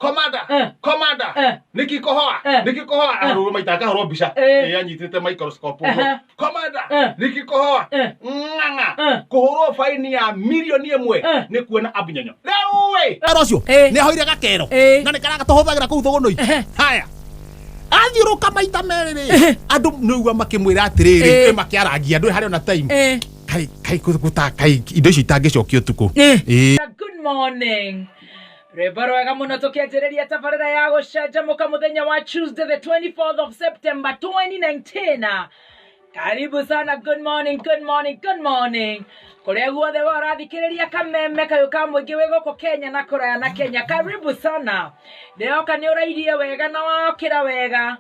Commander, commander, nikikohoa, nikikohoa, arũrũ maita akahũrwo mbica anyitĩte microscope ũguo. Commander, nikikohoa, ng'ang'a, kũhũrwo faini ya mirioni 1 nĩ kuona abunyonyo. Rĩu ĩ Wĩra ũcio nĩ ahoire gakero na nĩ karĩa tũhũthagĩra kũu thũgũnũi. Haya, athiũrũka maita merĩ rĩ, andũ nĩigua makĩmwĩra atĩrĩrĩ, makĩarangia andũ harĩ ona time kai kai gũta kai indo icio itangĩcokio ũtukũ. Good morning. Rwĩmbo rwega mũno tũkĩanjĩrĩria tabarĩra ya gũcanjamũka mũthenya wa Tuesday the 24th of September 2019. Karibu sana, good morning, good morning, good morning. Kũrĩa guothe we ũrathikĩrĩria kameme kayũ ka mũingĩ wĩ gũkũ Kenya na kũraya na Kenya, karibu sana. Ndĩroka nĩ ũrairie wega na wokĩra wega.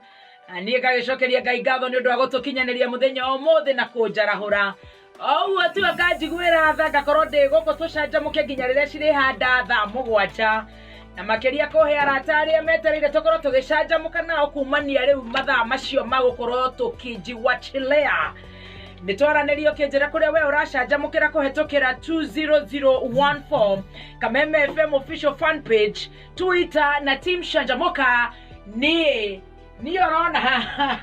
Na niĩ ngagĩcokeria Ngai ngatho nĩ ũndũ wa gũtũkinyanĩria mũthenya wa ũmũthĩ na kũnjarahũra. Oguo tu akanjiguĩra tha ngakorwo ndĩ gũkũ tũcanjamũke nginya rĩrĩa cirĩhanda thaa 7, na makĩria kũhe arata arĩa metereire tũkorwo tũgĩcanjamũka nao kumania rĩu mathaa macio magũkorwo tũkĩnjiwachilia. Nĩ twaranĩrio kĩnjĩra kũrĩa we ũracanjamũkĩra kũhetũkĩra 20014 Kameme FM official fan page, Twitter na team Shanjamuka. Niĩ niĩ ũrona haha.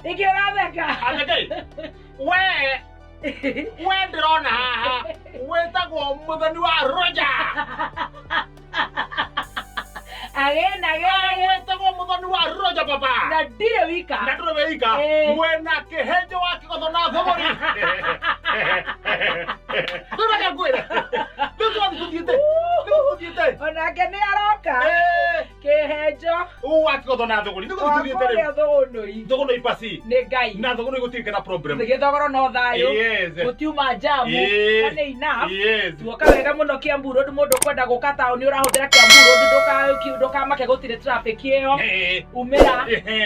Nĩkĩ ũratheka? Anake, we ndĩrona haha wĩtagwo mũthoni wa Roger. Again, again. Wĩtagwo mũthoni wa Roger baba. Na ndirĩ wika. Na ndũrĩ wĩika. Mwena kĩhenjo wa kĩgotho na thũgũri. Rĩu reke ngwĩre, rĩu tũrathiĩ tũthiĩte, rĩu tũthiĩte. Onake nĩ aroka. Kĩhenjo Ũ wa kĩgotho na thũgũri nĩguo wa tũthiĩte rĩu. kũrĩa thũgũnũi. Thũgũnũi pasi. Nĩ Ngai. Na thũgũnũi gũtirĩ na problem. Gĩthogoro no thayũ. Gũtiuma jamu. Nĩ enough. Tuoka wega mũno Kiambu Road, mũndũ ũkwenda gũka taũni ũrahũthĩra Kiambu Road, ndũkamake, gũtirĩ traffic ĩyo. Umĩra.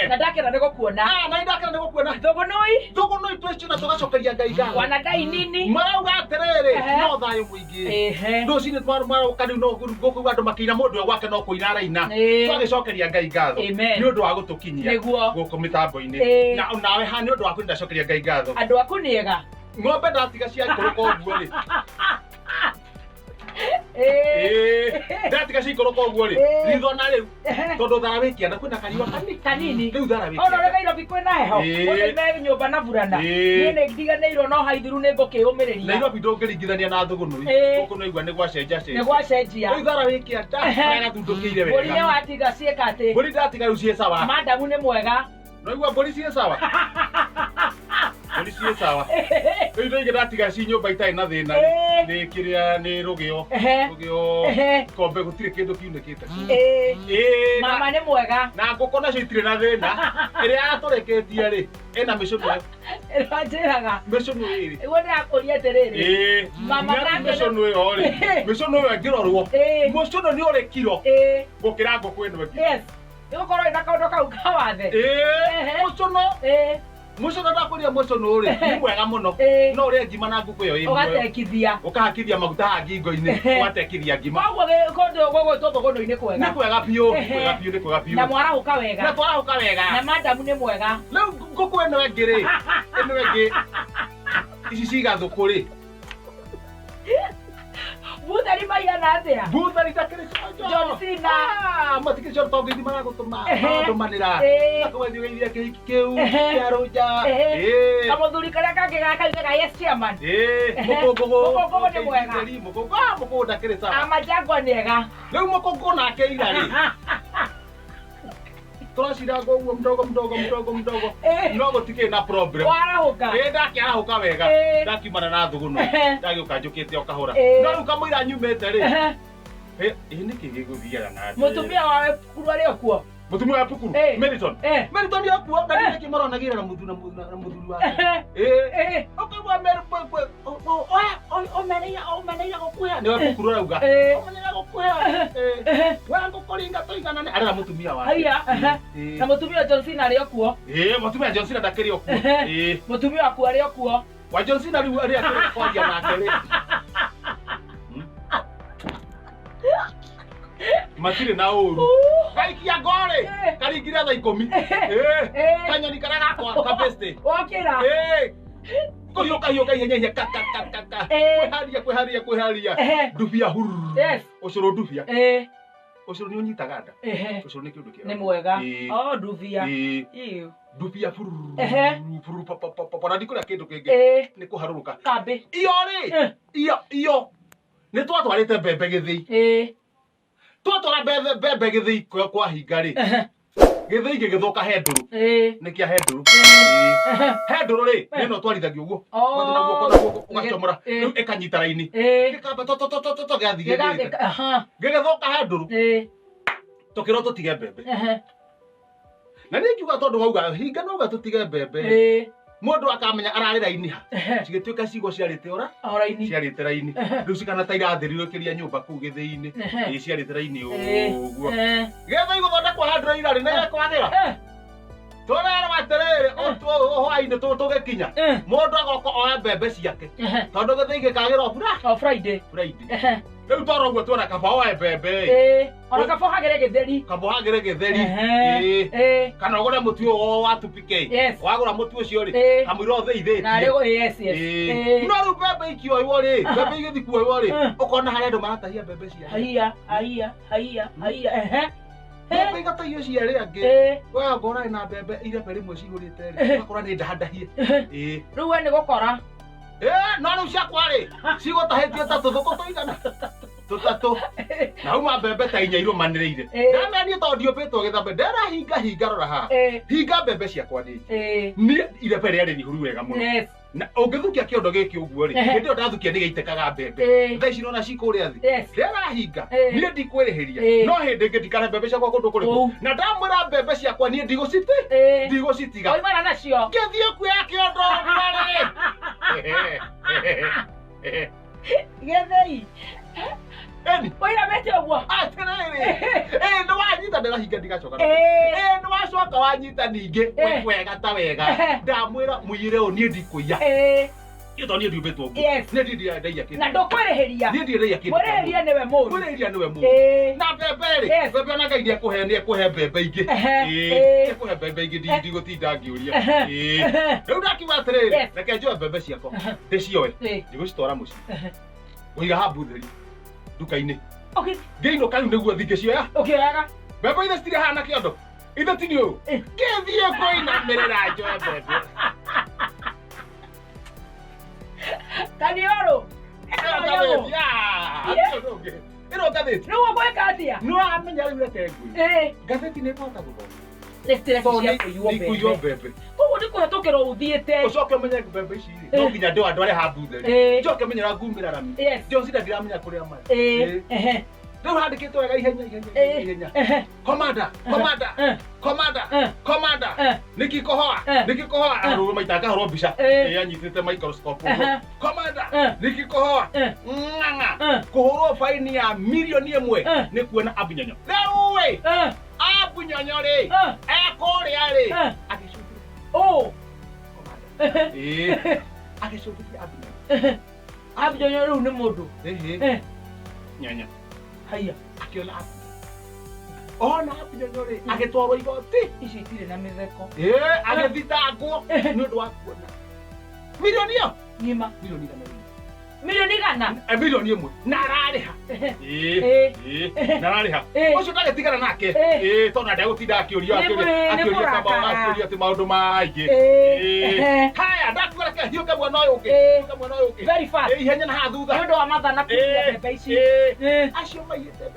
Na ndakena nĩ gũkuona. Ah, na ndakena nĩ gũkuona. Thũgũnũi. Thũgũnũi twĩcio na tũgacokeria Ngai ngatho. Wana ndai nini. Marauga atĩrĩrĩ, no thayũ mũingĩ. Rũcinĩ twarũka rĩu no gũkũ andũ makĩina, mũndũ e gwake no kũina araina. Twagĩcokeria Ngai ngatho Amen. nĩ ũndũ wa gũtũkinyia Nĩguo. gũkũ mĩtambo-inĩ. Na nawe ha nĩ ũndũ waku nĩndacokeria Ngai ngatho. Andũ aku nĩ ega. Ng'ombe ndatiga ciaikũrũka ũguo rĩ, ndatiga ciikũrũka ũguo rĩ, ritho na rĩu tondũ thara wĩ kĩanda kwĩna kariũa kanini. Rĩu thara wĩ Ona ũrĩa kĩanda. Nairobi kwĩna heho. Mũndũ ime nyũmba na burana. Niĩ nĩ ndiganĩirwo no haithiru nĩ ngũkĩũmĩrĩria. Nairobi ndũngĩringithania na Thũgũnũi. Gũkũ no igua nĩ gwacenja Nĩ cenjia. gwacenjia. Rĩu thara wĩ kĩanda karĩa gathundũkĩire Mbũri nĩ wega. watiga ciĩka atĩ? Mbũri ndatiga rĩu ciĩ sawa. Madamu nĩ mwega. Noigua mbũri ciĩ sawa, mbũri ciĩ sawa. Rĩu indo ingĩ ndatiga ci nyũmba itarĩ na thĩna rĩ, nĩ kĩrĩa nĩ rũgĩo. Rũgĩo ikombe gũtirĩ kĩndũ kiunĩkĩte kuo. Mama nĩ mwega. Na ngũkũ nacio itirĩ na thĩna, ĩrĩa yatũrĩkĩtie rĩ ĩna mĩcũnũ. Ĩrĩa njĩraga. Mĩcũnũ ĩrĩ. Nĩguo ndĩrakũria atĩrĩrĩ. Mama nake Mĩcũnũ ĩyo rĩ, mĩcũnũ ĩyo ĩngĩrorwo, mũcũnũ nĩ ũrĩ kiro gũkĩra ngũkũ ĩno ĩngĩ. Yes, nĩgũkorwo ĩna kaũndũ kau kawathe. Mũcũnũ, mũcũnũ, ndakũria mũcũnũ rĩ nĩ mwega mũno. No ũrĩe ngima na ngũkũ ĩyo ĩ muoyo. Ũgatekithia. Ũkahakithia maguta haha ngingo-inĩ, ũgatekithia ngima. Koguo kũndũ gũgwĩtwo thũgũnũ-inĩ kwega. Nĩ kwega biũ, nĩ kwega biũ, nĩ kwega biũ. Na mwarahũka wega. Na twarahũka wega. Na madamu nĩ mwega. Rĩu ngũkũ ĩno ĩngĩ rĩ, ĩno ĩngĩ ici cigathũkũ rĩ. Buthari maigana atĩa? Buthari ndakĩrĩ conjo. John Cena. Ah, matikĩrĩ conjo tondũ ngithi maragũtũma, maratũmanĩra. Nakũgathiĩ ũgeithie kĩhiki kĩu kĩa Rũnja. Kamũthuri karĩa kangĩ gakaugaga yes chairman. Mũkũngũgũ. Mũkũngũgũ nĩ mwega. Mũkũngũ, ah, mũkũngũ ndakĩrĩ sawa. Amajangwa nĩ ega. Rĩu mũkũngũ nake ira rĩ, tũraciranga ũguo mdogo mdogo mdogo mdogo, no gũtikĩrĩ na problem. Warahũka. Ndakĩarahũka wega. Ndakiumana na thũgũnũ, ndagĩũka njũkĩte o kahora. No rĩu kamũira nyumĩte rĩ, ĩ nĩkĩ gĩgũthiaga na mbere? Mũtumia wawe pukuru arĩ o kuo? Mũtumia wa pukuru? Meriton. Meriton nĩ okuo na nĩkĩ maronagĩra na mũthuri na mũthuri wake. Ũkaigua ũmeneire gũkuhea nĩwe pukuru arauga ũmeneire gũkuhea we ngũkũringa tũiganane arera mũtumia wake. Haiya. Na mũtumia John Cena arĩ o kuo? Mũtumia John Cena ndakĩrĩ o kuo. Mũtumia waku arĩ o kuo? Wa John Cena rĩu arĩa tũrĩ kwaria nake rĩ, matirĩ na ũru. Gaikia ngorĩ karingire thaa 10. Kanyoni karĩa gakwa ka best. Wokĩra. Kũhiũka hiũka ihenya ihenya ka ka ka ka ka. Kwĩharia kwĩharia kwĩharia. Ndubia hururu. Yes. Ũcũrũ ndubia. Ũcũrũ nĩ ũnyitaga nda. Ũcũrũ nĩ kĩndũ kĩega. Nĩ mwega. Ĩĩ. Oh, ndubia. Ĩĩ. Ew. Ndubia bururu. Bururu pa pa pa pa. Na ndikũrĩa kĩndũ kĩngĩ. Nĩ kũharũrũka. Kambĩ. Iyo rĩ. Iyo iyo. Nĩ twatwarĩte mbembe gĩthĩi. Twatwara mbembe gĩthĩi kwa hinga rĩ. Gĩthĩi gĩgĩthũka he ndũrũ. Nĩ kĩa he ndũrũ. He ndũrũ rĩ, nĩ ĩno twarithagia ũguo. Ũgathiĩ na guoko na guoko ũgacomora. Rĩu ĩkanyita raini. Gĩkamba to to to to to gĩathiĩ gĩthiĩte. Gĩgĩthũka he ndũrũ. Tũkĩrwo tũtige mbembe. Na niĩ ngiuga tondũ wauga hinga no uga tũtige mbembe. Mũndũ akamenya ararĩ raini ha. Cigĩtuĩka cigo ciarĩte ora. Raini. Ciarĩte raini. Rĩu cikana ta irathĩrĩrũkĩria nyũmba kũu gĩthĩi-inĩ. Ĩĩ ciarĩte raini ũguo. Gĩthĩi gũthondekwo handũ ira rĩ nĩ gĩkwagĩra. Tũrerwo atĩrĩrĩ hwaĩ-inĩ tũgĩkinya. Mũndũ agoka oe mbembe ciake. Tondũ gĩthĩi gĩkagĩra o O Friday. Friday. Rĩu twara ũguo tuona kaba oe mbembe. Ona kaba ũhagĩre gĩtheri. Kaba ũhagĩre gĩtheri. Kana ũgũre mũtu ũyũ wa 2PK. Yes. Wagũra mũtu ũcio rĩ, kamũira ũthĩithĩtie. Na rĩu yes yes. No rĩu mbembe ikĩoywo rĩ, mbembe igĩthiĩ kuoywo rĩ, ũkona harĩa andũ maratahia mbembe cia. Haiya, haiya, haiya, haiya. Mbembe igatahio cia arĩa angĩ. We anga ũrarĩ na mbembe irebe rĩmwe cihũrĩte rĩ, ũgakora nĩ ndahandahie. Rĩu we nĩ gũkora. No rĩu ciakwa rĩ, cigũtahĩtio ta tũthũkũ tũigana. Tũtatũ. Na uma mbembe ta inya irũmanĩrĩire. Ndamenya niĩ tondũ ndiũmbĩtwo gĩthambe, ndĩrahinga hinga rora haha. Hinga mbembe ciakwa nĩ niĩ irebe rĩarĩ rĩihũru wega mũno. Yes. Na ũngĩthukia kĩondo gĩkĩ ũguo rĩ, hĩndĩ ĩyo ndathukia nĩ gĩitĩkaga mbembe. Thaa ici nona cikũrĩa thĩ. Ndĩrahinga, niĩ ndikwĩrĩhĩria. No hĩndĩ ĩngĩ ndikare mbembe ciakwa kũndũ kũrĩkũ. Na ndamwĩra mbembe ciakwa niĩ ndigũcitiga. Oimana nacio. Ngĩthiĩ kuoya kĩondo ũguo rĩ. Gĩthĩi. Eni. Ũiramĩte ũguo. Atĩrĩrĩ. Nĩ wanyita ndĩrahinga ndigacoka. Nĩ wacoka wanyita ningĩ. Wega ta wega. Ndamwĩra mũiyĩre ũũ niĩ ndikũiya. Niĩ tondũ niĩ ndiumbĩtwo ũguo. Niĩ ndirĩ ndaiya kĩndũ. Na ndũkwĩrĩhĩria. Niĩ ndirĩ ndaiya kĩndũ. Mwĩrĩhĩria nĩwe mũru. Mwĩrĩhĩria nĩwe mũru. Na mbembe rĩ, mbembe ona Ngai nĩekũhe nĩekũhe mbembe ingĩ. Nĩekũhe mbembe ingĩ ndigũtinda ngĩũria. Rĩu ndakiuga atĩrĩrĩ, reke njoe mbembe ciakwa. Ndĩcioe. Ndigũcitwara mũciĩ. Ngũiga haha theri nduka-inĩ. Ngĩinũka rĩu nĩguo thiĩ ngĩcioya. Ũkĩoyaga? Mbembe ithe citirĩ haha na kĩondo. Ithe ti nĩ ũyũ. Ngĩthiĩ kũinamĩrĩra njoe mbembe. Kanioro. Ĩno ngathĩti. Rĩu ũgwĩka atĩa? Nĩ wamenya rĩu reke ngwĩre. Ngathĩti nĩ ĩkũhota gũthoma. Nĩ kũiywo mbembe. Koguo nĩ kũhetũkĩrwo ũthiĩte. Ũcoke ũmenye mbembe ici rĩ, no nginya ndĩwandware handũ theri. Njoke menye ũrĩa ngumĩra rami. Njocinda ndiramenya kũrĩa marĩ. Rĩu handĩkĩtwo wega ihenya ihenya ihenya. Komanda, komanda, komanda, komanda. Nikikohoa, nikikohoa. Arũrũ maita akahũrwo mbica. Anyitĩte microscope ũguo. Komanda, nikikohoa. Ng'ang'a. Kũhũrwo baini ya mirioni 1 nĩ kuona Abunyonyo. Rĩu ĩ, Abunyonyo rĩ, ekũrĩa rĩ, agĩcũthĩrĩria. Oh. Agĩcũthĩrĩria Abunyonyo. Abunyonyo rĩu nĩ mũndũ. Nyanya. Haiya. Akĩona Abunyonyo. Ona Abunyonyo rĩ, agĩtwarwo igoti. Ici itirĩ na mĩtheko. Agĩthitangwo nĩ ũndũ wa kuona milioni ĩyo. Ng'ima. Milioni igana rĩmwe. Milioni igana? Milioni 1. Na ararĩha. Na ararĩha. Ũcio ndagĩtigana nake. Tondũ ndegũtinda akĩũria akĩũria atĩ maũndũ maingĩ. Haya, ndakuga reke hiũke mwena ũyũ ũngĩ. Hiũke mwena ũyũ ũngĩ. Very fast. Ihenya na haha thutha. Nĩ ũndũ wa mathaa kũiya mbembe ici. Acio maiyĩte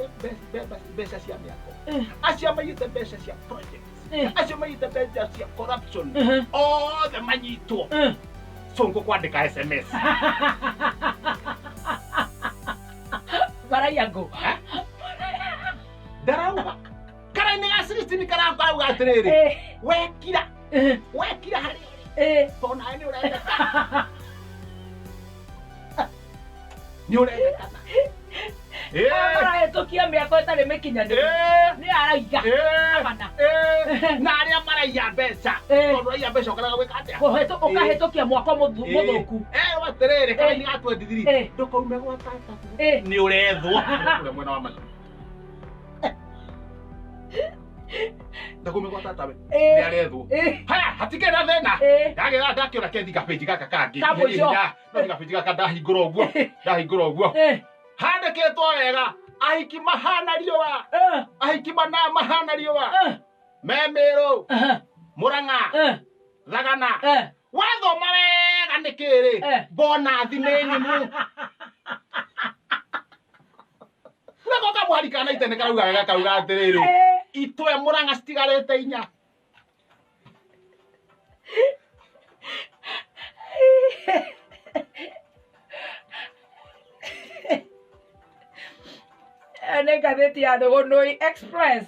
mbeca cia mĩako. Acio maiyĩte mbeca cia project. Acio maiyĩte mbeca cia corruption. Othe manyitwo. Sonko kwandĩka SMS. Maraiya ngũ. Ndarauga. Karaini ga 16 karauga atĩrĩrĩ. Wekira. Wekira harĩa ũrĩ. Tondũ nawe nĩ ũrendeka. Nĩ ũrendekana. Marahĩtũkia mĩako ĩtarĩ mĩkinyanĩru. Nĩ araiya. Na arĩa maraiya mbeca. Tondũ ũraiya mbeca ũkaraga gwĩka atĩa? Ũkahĩtũkia mwako mũthũku. Atĩrĩrĩ, karaini ga 23. Ndũkaume gwa tata. Nĩ ũrethwo. Kũrĩa mwena wa Matuu. Ndakume gwa tatawe. Eh. Nĩ arethwo. Eh. Haya, hatikĩrĩ na thĩna. Eh. Ndagĩra ndakĩona kethi gapeji gaka kangĩ. Ka mũico. Ihenya, No gapeji gaka ndahingũra ũguo. Ndahingũra ũguo. Eh. Handĩkĩtwo wega. Ahiki mahana riũa. Eh. Ahiki mana mahana riũa. Eh. Me Mĩrũ, Aha. Mũrang'a, Eh. Thagana. Eh. Wathoma wega nĩ kĩrĩ. Eh. Bonathi nĩ nyumu. Nako kamwari kana itene karauga wega kauga atĩrĩrĩ. Eh. Itwe Mũrang'a citigarĩte inya. Ĩyo nĩ ngathĩti ya Thũgũnũi Express.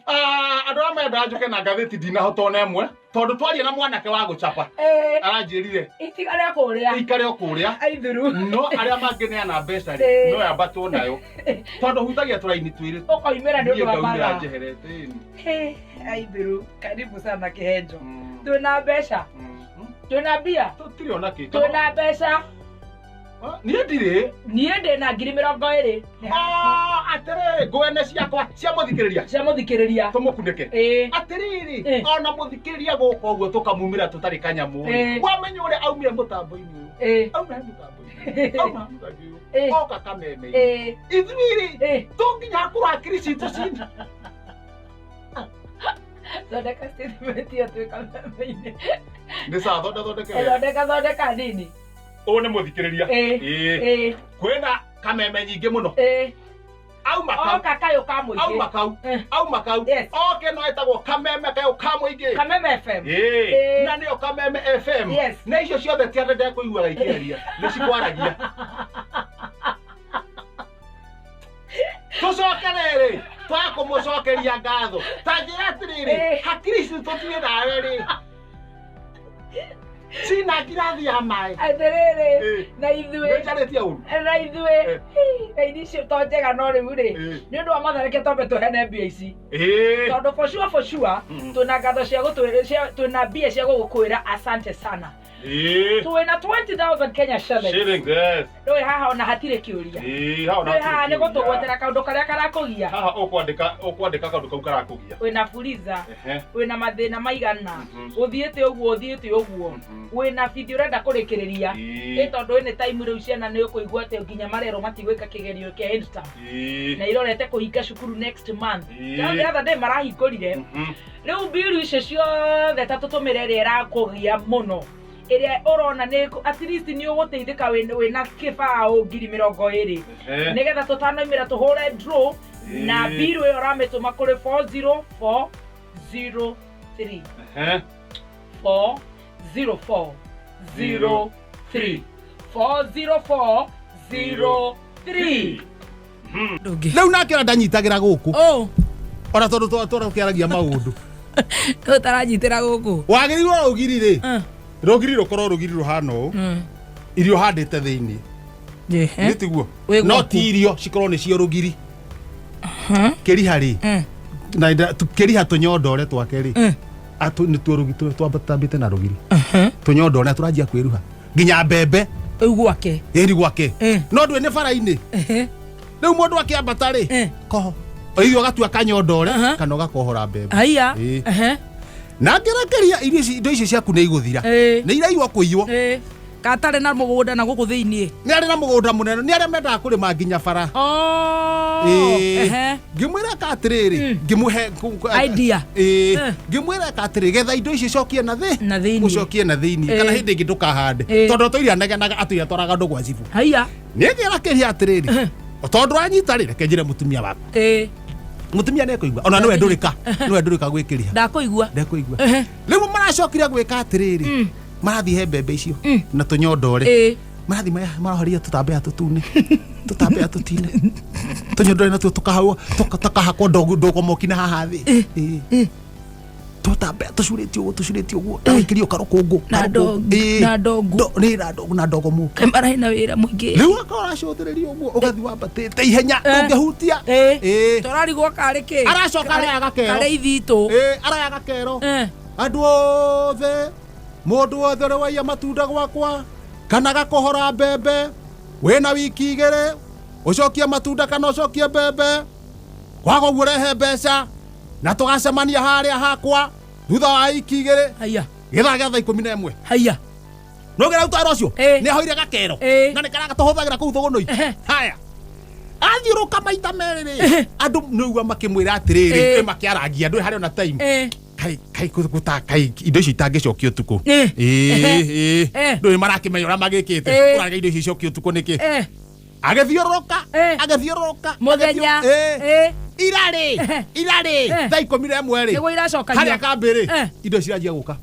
Ah, andå arĩa mendaga njũke na ngathĩti ndinahota ona ĩmwe tondũ twaria na mwanake wa gũcaba Eh. aranjĩrire Itigare kũrĩa. ikare o kũrĩa Aithuru. no arĩa mangĩneana mbeca rĩ Eh. no yambatwo nayo tondũ hutagia tũraini twĩrĩ Ũkoimĩra nĩ niĩ ũndũ wa ngaumĩra mathaa. njeherete ĩni Eh, Aithuru, karibu sana kĩhenjo. Twĩna mbeca. Twĩna mbia. tũtirĩ ona kĩ Twĩna mbeca. Ah, niĩ ndirĩ Niĩ ndĩna 20,000. Ah, atĩrĩrĩ ngwene ciakwa cia mũthikĩrĩria Cia mũthikĩrĩria. tũmũkunĩke Ĩĩ. atĩrĩrĩ Eh. ona mũthikĩrĩria gũka ũguo tũkamumĩra tũtarĩ kanyamũ Eh. rĩ wamenya ũrĩa aumire mũtambo-inĩ ũyũ Ĩĩ. aumire mũtambo-inĩ auma mũtambo-inĩ Eh. ũyũ oka kameme Ĩĩ. ithuĩ rĩ Ĩĩ. tũnginya kũrwo hakiri citũ cina Thondeka statement ĩyo twĩ kameme-inĩ. nĩ sawa thonde thondeke wega. Thondeka thondeka nini. ũyũ nĩ mũthikĩrĩria Ĩĩ. Ĩĩ. Ĩĩ. kwĩna kameme nyingĩ mũno Ĩĩ. auma kau Oka kayũ ka mũingĩ. auma kau Eh. auma kau Yes. oke no etagwo kameme kayũ ka mũingĩ Kameme FM. Ĩĩ. Ĩĩ. na nĩyo kameme fm Yes. na icio ciothe ti andũ ndekũiguaga ikĩaria nĩ cikwaragia tũcoke rĩrĩ twakũmũcokeria ngatho ta njĩra atĩrĩrĩ Ĩĩ. hakiri ici tũtirĩ nawe rĩ cina ngirathi ya maĩ Atĩrĩrĩ, Ĩĩ. na ithuĩ nĩnjarĩtie ũru na ithuĩ Eh. na ithi icio to njega no rĩu rĩ Ĩĩ. nĩ ũndũ wa mathareke twambe tũhene mbia ici Ĩĩ. tondũ for sure for sure Mhm. twĩna ngatho cia gũtwĩra cia- twĩna mbia cia gũgũkwĩra asante sana Ĩĩ. twĩna 20000 Kenya shillings Shillings, yes. rĩu haha ona hatirĩ kĩũria Ĩĩ, haha ona rĩu haha nĩ hatirĩ kĩũria. gũtũgwetera kaũndũ karĩa karakũgia haha ũkwandĩka ũkwandĩka kaũndũ kau karakũgia wĩna fuliza Ehe. wĩna mathĩna maigana Mhm. ũthiĩte ũguo ũthiĩte ũguo Mhm. wĩna bithi ũrenda kũrĩkĩrĩria Ĩĩ. ĩ tondũ ĩnĩ time rĩu ciana nĩ ũkũigua atĩ nginya marerwo matigwĩka kĩgerio kĩa instant Ĩĩ. na irorete kũhinga cukuru next month Ĩĩ. Now the other day marahingũrire Mhm. rĩu mbiru icio ciothe ta tũtũmĩre ĩrĩa ĩrakũgia mũno ĩrĩa ũrona nĩ at least nĩ ũgũteithĩka wĩ- wĩna kĩbaũ 20,000 Ehe. nĩgetha tũtanoimĩra tũhũre draw na Ĩĩ. mbiru ĩyo ũramĩtũma kũrĩ 40403 Ehe. 40403 40403 ndũngĩ rĩu nake ona ndanyitagĩra gũkũ oh ona tondũ tũrakĩaragia maũndũ nĩ ũtaranyitĩra gũkũ wagĩrĩirwo rũgiri rĩ Mm. rũgiri rũkorwo rũgiri rũhana ũũ Mm. irio handĩte thĩinĩ Ehe. nĩ tiguo Wĩ no gwaku. ti irio cikorwo nĩcio rũgiri kĩriha rĩ Mm. na kĩriha tũnyondore twake rĩ Mm. nĩtuo rũgiri twambĩte na rũgiri tũnyondore na tũranjia kwĩruha nginya mbembe Rĩu gwake ĩri gwake Mm. no ndwĩ nĩ bara-inĩ Ehe. rĩu mũndũ akĩambata rĩ Eh. koho irio ũgatua kanyondore Aha. kana ũgakohora mbembe haiya Ĩĩ. Ehe. na ngĩrekeria irio ici indo icio ciaku nĩ igũthira Ĩĩ. nĩ iraiywo kũiywo Ĩĩ. katarĩ na mũgũnda na gũkũ thĩiniĩ nĩ arĩ na mũgũnda mũnene nĩ arĩa mendaga kũrĩma nginya bara Oh. Ĩĩ. Ehe. ngĩmwĩra ka atĩrĩrĩ ngĩmũhe Idea. Ĩĩ. Eh. ngĩmwĩra ka atĩrĩ getha indo icio cokie na thĩ Na thĩiniĩ. ũcokie na thĩiniĩ Ĩĩ. kana hĩndĩ ĩngĩ ndũkahande Ĩĩ. tondũ tũiria anegenaga atũiria twaraga andũ gwa cibũ haiya nĩngĩra kĩria atĩrĩrĩ tondũ wanyita rĩ reke njĩre mũtumia waku Ĩĩ. mũtumia nĩekũigua ona nĩwe ndũrĩka nĩwe ndũrĩka gwĩkĩria ndakũigua ndekũigua Ehe. rĩu maracokire gwĩka atĩrĩrĩ marathiĩ he mbembe icio na tũnyondore Ĩĩ. marathiĩ marohoria tũtambaya tũtune tũtambaya tũtine tũnyondore natuo tũkahau tũkahakwo ndogomoki na haha thĩ Ĩĩ. tũtambaya tũcurĩtio ũguo tũcurĩtio ũguo tũgaikĩrio karũkũngũ Na karũkũngũ. ndongu, Ĩĩ. na ndongu. Nĩ na ndongu na ndogomoki Kaĩ mararĩ na wĩra mũingĩ rĩu akorwo aracũthĩrĩria ũguo ũgathiĩ wambatĩte ihenya Eh. ũngĩhutia Ĩĩ. Ĩĩ. tũrarigwo karĩ kĩ Aracoka araya gakero. karĩ ithitũ Ĩĩ, araya gakero Eh. andũ othe mũndũ wothe ũrĩa waiya matunda gwakwa kana gakohora mbembe wĩna wiki igĩrĩ ũcokie matunda kana ũcokie mbembe kwaga ũguo rehe mbeca Na tũgacemania harĩa hakwa thutha wa iki igĩrĩ Haya. gĩthaa gĩa thaa 11. Haya. Nogera ruta wĩra ũcio. Ĩ. Nĩ ahoire gakero. Ĩ. Na nĩ karĩa tũhũthagĩra kũu thũgũnũi. Haya, athiũrũka maita merĩ rĩ, andũ nĩũigua makĩmwĩra atĩrĩrĩ. Ĩ. Ĩ, makĩarangia andũ harĩa ona time. Ĩ. Kai kai gũta kai indo icio itangĩcokio ũtukũ. Ĩ. Ĩ, ĩ. Ĩ. Ndũĩ marakĩmenya ũrĩa magĩkĩte. Ĩ. Ũrarega indo icio icokio ũtukũ nĩkĩ? Ĩ. Agĩthiũrũrũka. Ĩ. Agĩthiũrũrũka. Mũthenya. Ĩ. Ĩ. Irarĩ irarĩ Eh. thaa 11 rĩ, Nĩguo iracokagio. harĩa kambĩ rĩ, Eh. indo ciranjia gũka,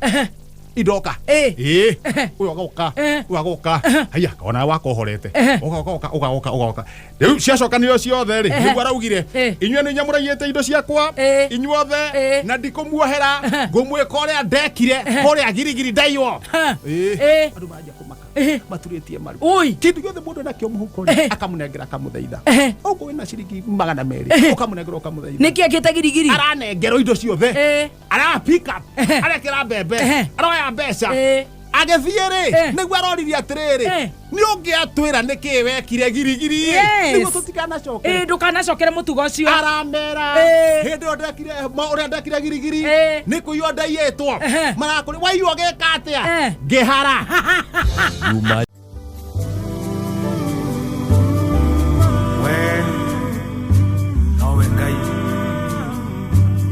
indoka. Ĩ. Ĩ, ũyũ agoka, Eh. ũyũ agoka, haiya, ona waka ũhorete, ũka ũka ũka ũka ũka ũgoka. Rĩu ciacokanĩrio ciothe rĩ, nĩguo araugire, Eh. inyuĩ nĩ inyuĩ mũraiyĩte indo ciakwa Eh. inyuothe, Eh. na ndikũmuohera, ngũmwĩka ũrĩa ndekire kũrĩa girigiri ndaiywo. Ha. Ĩ. Ĩ. Andũ manjia kũmaka, Eh. maturĩtie maru. Ui. Kindu gĩothe mũndũ enakĩo mũhuko rĩ, Eh. akamũnengera akamũthaitha. Eh. Okorwo wĩna ciringi 200, ũkamũnengera ũkamũthaitha. Nĩkĩ akĩte girigiri? Aranengerwo indo ciothe. Ĩ. Ara pick up, Ehe. arekĩra mbembe, Ehe. aroya mbeca. Ĩ. Agĩthiĩ rĩ, Eh. nĩguo aroririe atĩrĩrĩ, Eh. nĩ ũngĩatwĩra nĩkĩĩ wekire girigiri ĩ, Yes. nĩguo tũtikanacokere. Ĩ, ndũkanacokere mũtugo ũcio. Aramera Eh. hĩndĩ ĩyo ndekire ũrĩa ndekire girigiri, Eh. nĩ kũiywo ndaiyĩtwo. Ehe. Marakũrĩ waiywo gĩka atĩa? Eh. Ngĩhara. We nowe Ngai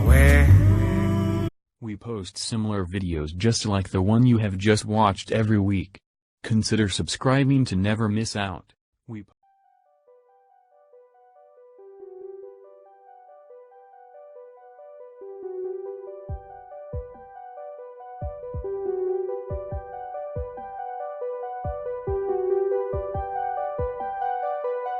we. We post similar videos just like the one you have just watched every week. Consider subscribing to never miss out. We